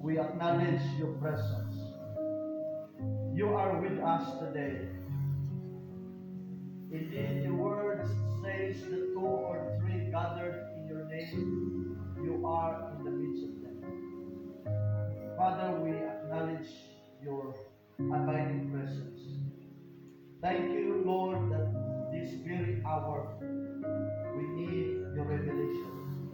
We acknowledge your presence. You are with us today. Indeed, your words says that two or three gathered in your name, you are in the midst of them. Father, we acknowledge your abiding presence. Thank you, Lord, that this very hour we need your revelation.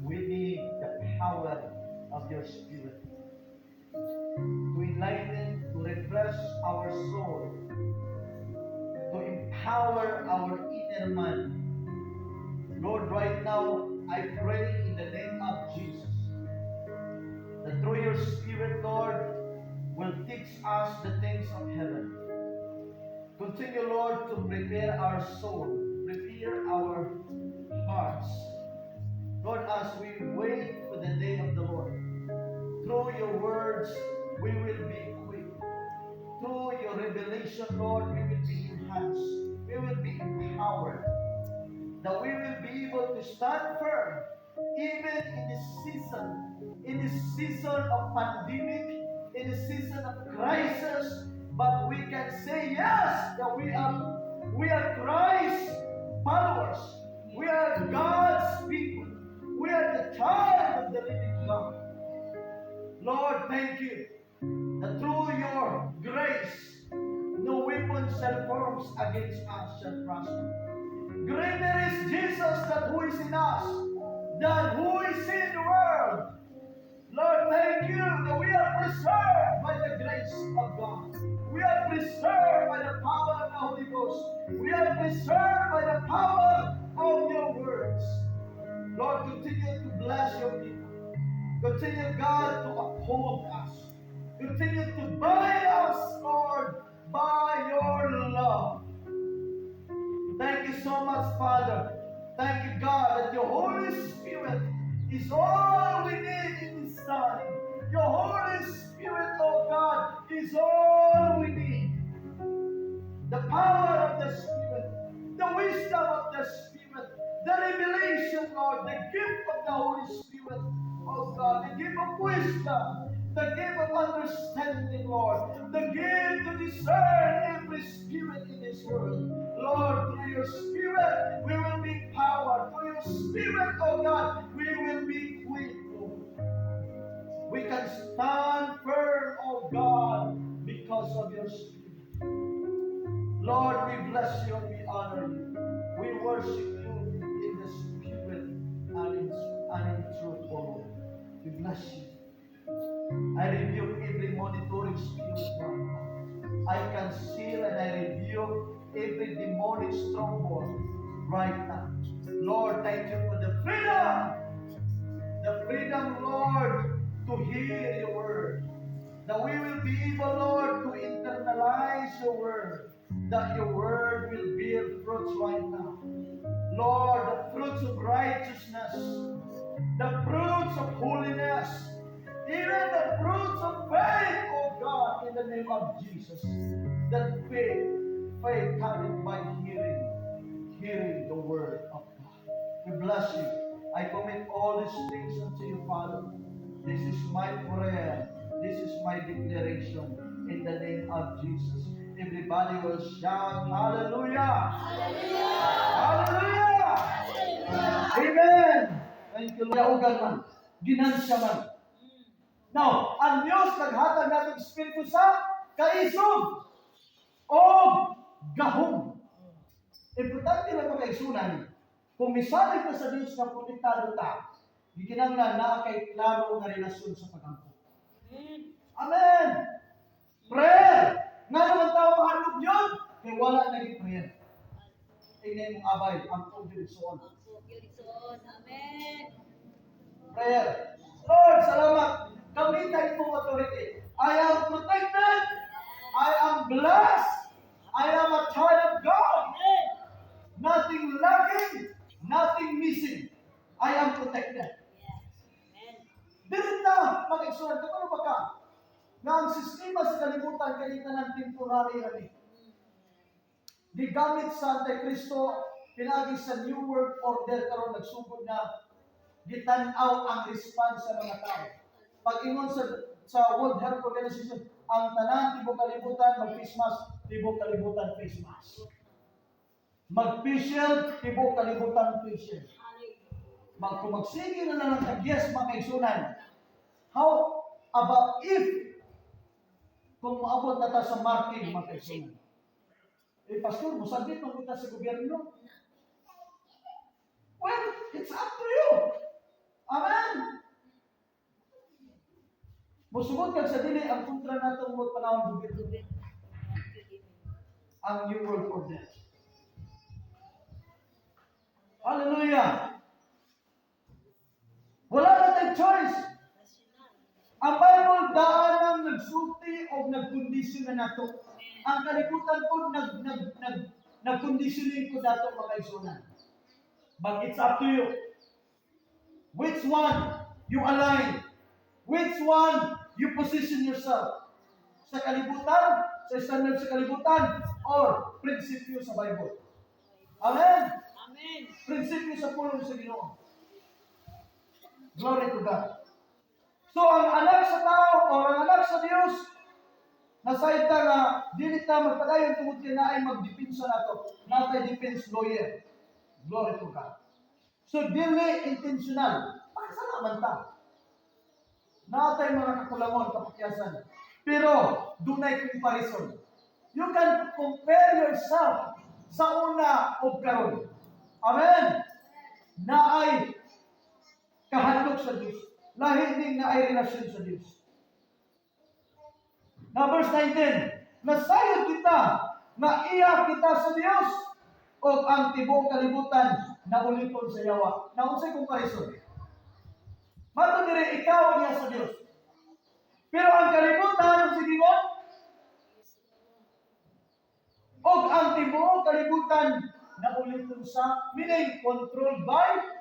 We need the power of your Spirit to enlighten, to refresh our soul, to empower our inner man. Lord, right now, I pray in the name of Jesus that through your Spirit, Lord, will teach us the things of heaven. Continue, Lord, to prepare our soul, prepare our hearts. Lord, as we wait for the day of the Lord, through your words, we will be equipped. Through your revelation, Lord, we will be enhanced. We will be empowered. That we will be able to stand firm even in this season of pandemic, in the season of crisis, but we can say yes, that we are Christ followers. We are God's people. We are the child of the living God. Lord, thank you that through your grace, no weapon shall form against us shall prosper. Greater is Jesus that who is in us than who is in the world. Lord, thank you that we are preserved by the grace of God. We are preserved by the power of the Holy Ghost. We are preserved by the power of your words. Lord, continue to bless your people. Continue, God, to uphold us. Continue to bind us, Lord, by your love. Thank you so much, Father. Thank you, God, that your Holy Spirit is all we need in this time. Your Holy Spirit, oh God, is all we need. The power of the Spirit, the wisdom of the Spirit, the revelation, Lord, the gift of the Holy Spirit, oh God, the gift of wisdom, the gift of understanding, Lord, the gift to discern every spirit in this world. Lord, through your Spirit, we will be empowered. Through your Spirit, oh God, we will be equipped, Lord. We can stand firm, oh God, because of your Spirit. Lord, we bless you and we honor you. We worship you in the Spirit and in truth, O Lord. We bless you. I rebuke every monitoring spirit right now. I cancel and I rebuke every demonic stronghold right now. Lord, thank you for the freedom. The freedom, Lord, to hear your word. That we will be able, Lord, to internalize your word. That your word will bear fruits right now. Lord, the fruits of righteousness, the fruits of holiness, even the fruits of faith, oh God, in the name of Jesus. That faith coming by hearing, hearing the word of God. We bless you. I commit all these things unto you, Father. This is my prayer. This is my declaration in the name of Jesus. Everybody will shout, "Hallelujah! Hallelujah!" Amen! Thank you, Lord. Yaugan man. Ginansya man. Now, ang Diyos naghatag natin Espiritu sa kaisog o gahom. Importante lang, mga kaigsuonan, kung misalig ka sa Diyos na protektado ta, gikinahanglan naa kay klaro nga relasyon sa pagampo. Amen! Prayer! Nga naman tao mahadlok yun, kay wala naging prayer. Tingnan mong abay, ang tubig igsuon. Amen. Prayer. Lord, salamat. Gamitan imong authority. I am protected. I am blessed. I am a child of God. Nothing lacking, nothing missing. I am protected. Amen. Dili ta mag-igsuon, kabalo ba ka nga ang sistema sa kalibutan kay tanan temporary ra ni? Gigamit sa Antikristo pinagi sa New World Order. Karon nagsugod na, gitan-aw ang response sa mga tao. Pag-ingon sa World Health Organization, ang tanan tibok kalibutan mag-face mask, tibok kalibutan face mask. Mag-face shield, tibok kalibutan face shield. Kung magsige na lang tag yes, mga kaigsunan, how about if kung moabot na ta sa marking, mga kaigsunan? Eh, Pastor, musabit man kita sa gobyerno. Well, it's up to you. Amen. Musugod kag sa dili, ang kontra nato mo panahon gobyerno, ang New World Order. Hallelujah. Wala na tayong choice. Ang Bible daan ang nagsulti o nagkondisyon na nato. Ang kalibutan po nag nag nag nagkonditioning ko dato, mga kaigsunan. But it's up to you. Which one you align? Which one you position yourself? Sa kalibutan, sa standard sa kalibutan, or prinsipyo sa Bible? Amen. Amen. Prinsipyo sa pulong sa Ginoo. Glory to God. So ang anak sa tao o ang anak sa Dios, nasayod ta nga dili ta magpadayon tungod kay naay magdepensa nato. Natay defense lawyer. Glory to God. So dili intentional. Pakasala man ta. Natay mga kakulangon, kapakyasan. Pero dunay comparison. You can compare yourself sa una o karon. Amen. Naay kahadlok sa Diyos. Lahi ning naay relasyon sa Diyos. Now verse 19, nasayod kita nga iya kita sa Diyos o ang tibuok kalibutan na ulipon sa yawa. Na unsay comparison? Mato diri, ikaw iya sa Diyos. Pero ang kalibutan, ang sige mo, og ang tibuok kalibutan na ulipon sa, meaning controlled by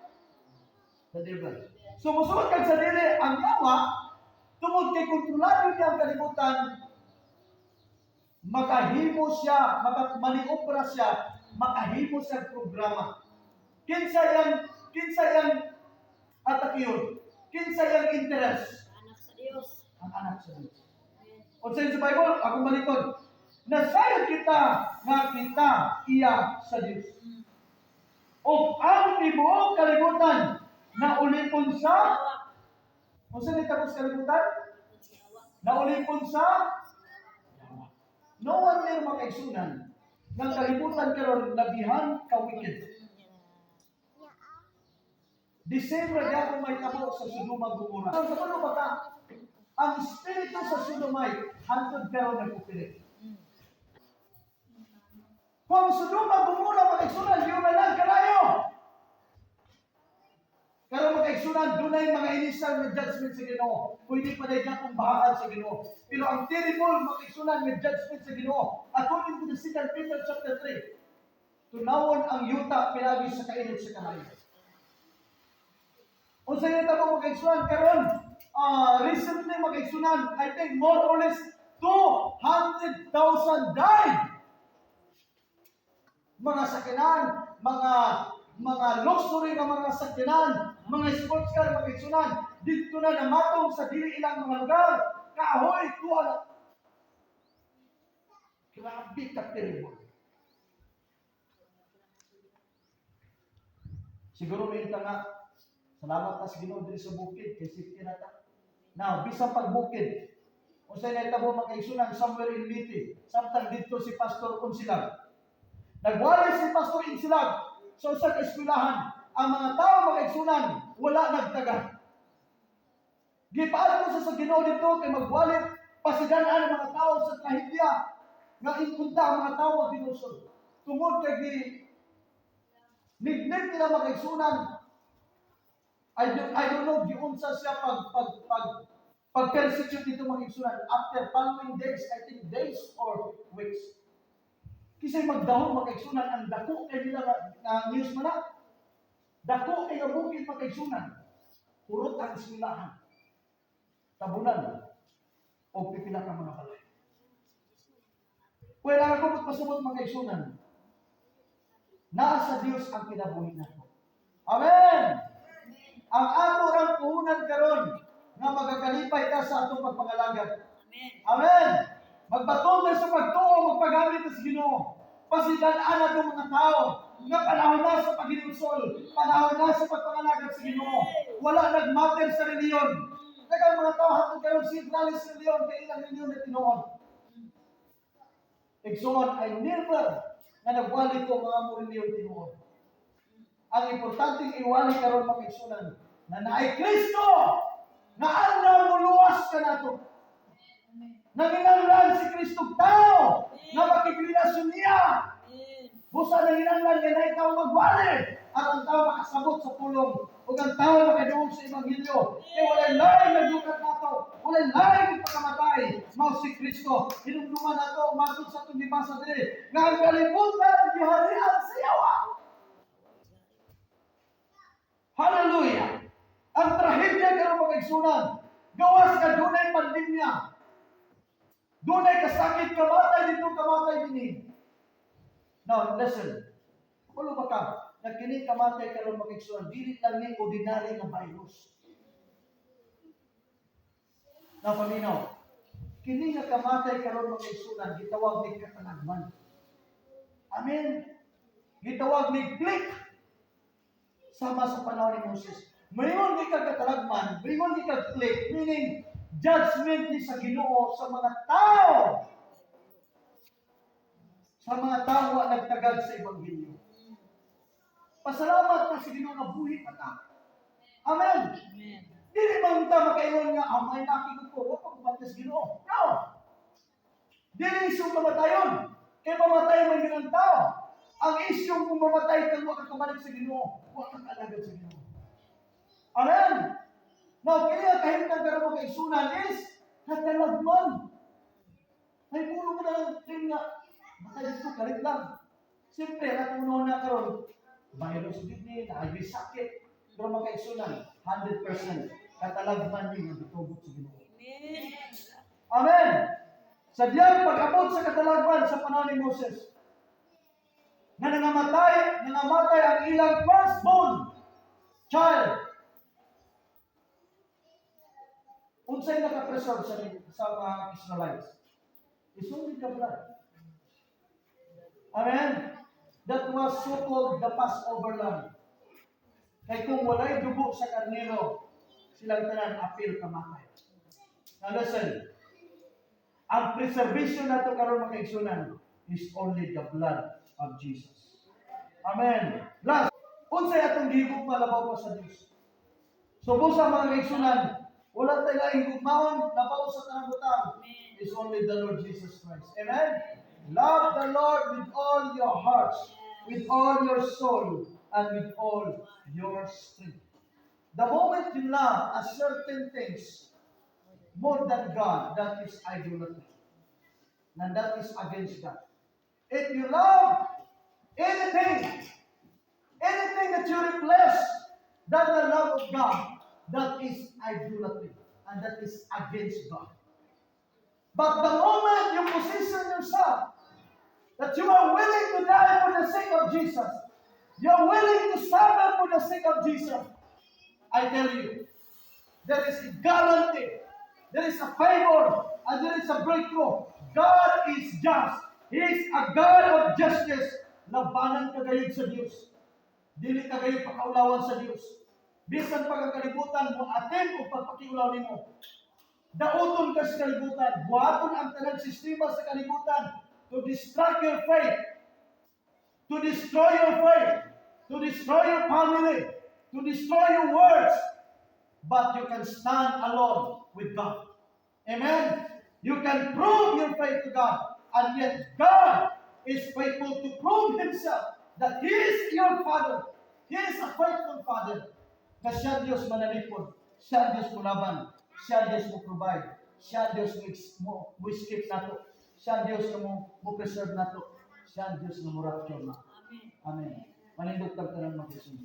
the devil. So musulod kag sa dili, ang yawa, tungod kay kontrolado niya ang kalibutan, makahimo siya, maniobra siya, makahimo siya programa. Kinsa yang atakiyon? Kinsa yang interest? Anak sa Diyos. Ang anak sa Diyos. Amen. Unsa sa Bible, akong balikon. Nasayod kita nga kita iya sa Diyos. O ang tibuok kalibutan na ulipon sa Yawa. Unsa ni tapos kalibutan? Yawa. Naulipon sa yawa. No wonder, mga kaigsunan, ng kalibutan karon labihan ka wicked. The same ra gyapon may tabo sa Sodoma, Gomorrah. Ang kabalo ba ka? Ang espiritu sa Sodomite hantod karon nag-operate. Kung ang Sodoma, Gomorrah, mga kaigsunan, yun na lang kalayo. Karon, mga kaigsunan, dunay mga initial na judgment sa Ginoo. Pwede pa dahil akong bahaan sa Ginoo. Pero ang terrible, mga kaigsunan, may judgment sa Ginoo. According to the 2 Peter chapter 3, tunawon ang yuta pinagi sa kainit sa kalayo. Unsa yung tabo, mga kaigsunan karon? Recently, mga kaigsunan, I think more or less 200,000 died. Mga sakyanan, mga luxury nga mga sakyanan, mga sports car, mga kaigsunan, dito na namatong sa dili ilang mga lugar. Kahoy, tuwa na. Grabe ka terrible. Siguro may nga, salamat ta sa Ginoo diri sa bukid kay safety na ta. Now, bisan pag bukid, unsay nahitabo, mga kaigsunan, somewhere in Leyte, samtang didto si Pastor Consilag. Nagwali si Pastor Insilag sa usa ka eskwelahan. Ang mga tao, mga kaigsunan, wala nagtaga. Gipaadto sa Ginoo dito kay magwali pasidan-an ang mga tao sa trahedya nga inpunta ang mga tao maghinulsol. Tungod kay gi nignig nila, mga kaigsunan, I don't know, giunsa siya pag persecute dito, mga kaigsunan, after following days, I think days or weeks. Kisay magdahom, mga kaigsunan, ang dako kay nila nga news man na. Dako kay nga bukid, mga kaigsunan. Purot ang eskwelahan. Tabunan o pipila ka mga balay. Well, ang ako magpasubot, mga kaigsunan, naa sa Dios ang kinabuhi nato. Amen! Ang ato rang puhunan karon nga magakalipay Maglipay ta sa atong pagpangalagad. Amen. Amen. Magbaton tayo sa pagtuo, magpagamit sa Ginoo. Pasidaan na itong mga tao nga panahon na sa paghinulsol, panahon na sa pagpangalagad sa Ginoo. Wala nagmatter sa reliyon. Daghang mga tao hangtod karon sentral sa reliyon kay ilang reliyon na tinuod. Igsoon, I never nga nagwali ko mga mo reliyon tinuod. Ang importante iwali karon, mga igsunan, na naay Kristo nga andam moluwas kanato. Nanginanglan si Kristo tao nga makigrelasyon niya. Amen. Busa nanginanglan nga naay tao magwali at ang tao makasabot sa pulong ug ang tao makadungog sa ebanghelyo. Kay walay laing naglukat nato, walay laing nagpakamatay, mao si Kristo. Hinumduman nato matod sa atong gibasa diri nga ang kalibutan giharian sa yawa. Hallelujah! Ang trahedya karon, mga igsunan, gawas ka dunay pandemya, dunay kasakit, kamatay dito, kamatay dinhi. Now, listen. Kabalo ba ka na kini kamatay karon, mga igsunan, dili lang ni ordinary nga virus? Now, paminaw. Kini nga kamatay karon, mga igsunan, gitawag ni katalagman. Amen. Gitawag ni plague. Sama sa panahon ni Moses. Mayon di ka katalagman, mayon di ka plague, meaning judgment ni sa Ginoo sa mga tao. Sa mga tao nga nagtagad sa ebanghelyo. Pasalamat ka sa Ginoo nga buhi pa ta. Amen. Amen. Dili man ta makaingon nga amay nakigod ko, wa pa ko batis Ginoo. No. Dili isyong kamatayon. Kay mamatay man gyud ang tao. Ang isyong kung mamatay ka, wa ka kabalik sa Ginoo, wa ka kaalagad sa Ginoo. Amen. Now, kini ang kahimtang karon, mga igsunan, is katalagman. Ay pulo mo na lang team nga matay dito kalit lang. Siyempre, natunaw na karon virus din ni, naay sakit. Pero mga kaigsunan, 100% katalagman ni nga gitugot sa Ginoo. Amen. Amen. Sa diyang pag-abot sa katalagman sa panahon ni Moses, nga nangamatay ang ilang firstborn child. Unsay naka-preserve sa mga Israelites? Is only the blood. Amen. That was so-called the Passover lamb. Kay kung walay dugo sa karnero, silang tanan apil kamatay. Now listen, ang preservation nato karon, mga kaigsunan, is only the blood of Jesus. Amen. Last, unsay atong gihigugma labaw pa sa Dios? So busa, mga kaigsunan, wala tay laing gugmaon labaw sa tanang butang Amen. is only the Lord Jesus Christ. Amen. Love the Lord with all your hearts, with all your soul, and with all your strength. The moment you love a certain things more than God, that is idolatry. And that is against God. If you love anything, anything that you replace than the love of God, that is idolatry. And that is against God. But the moment you position yourself that you are willing to die for the sake of Jesus, you're willing to suffer for the sake of Jesus, I tell you, there is a guarantee, there is a favor, and there is a breakthrough. God is just. He is a God of justice. Labanan ka gayud sa Dios. Dili ka gayud pakaulawan sa Dios. Bisan pag ang kalibutan mo attempt og pagpakiulaw nimo, dauton ka sa kalibutan, buhaton ang tanang sistema sa kalibutan to distract your faith, to destroy your faith, to destroy your family, to destroy your words. But you can stand alone with God. Amen? You can prove your faith to God, and yet God is faithful to prove Himself that He is your Father. He is a faithful Father. Na siya Diyos manalipod, siya Diyos mulaban, siya Diyos mo provide, siya Diyos mo escape nato, siya Diyos nga mo preserve nato, siya Diyos nga mo rapture na. Amen. Amen. Manindog tag tanan, mga.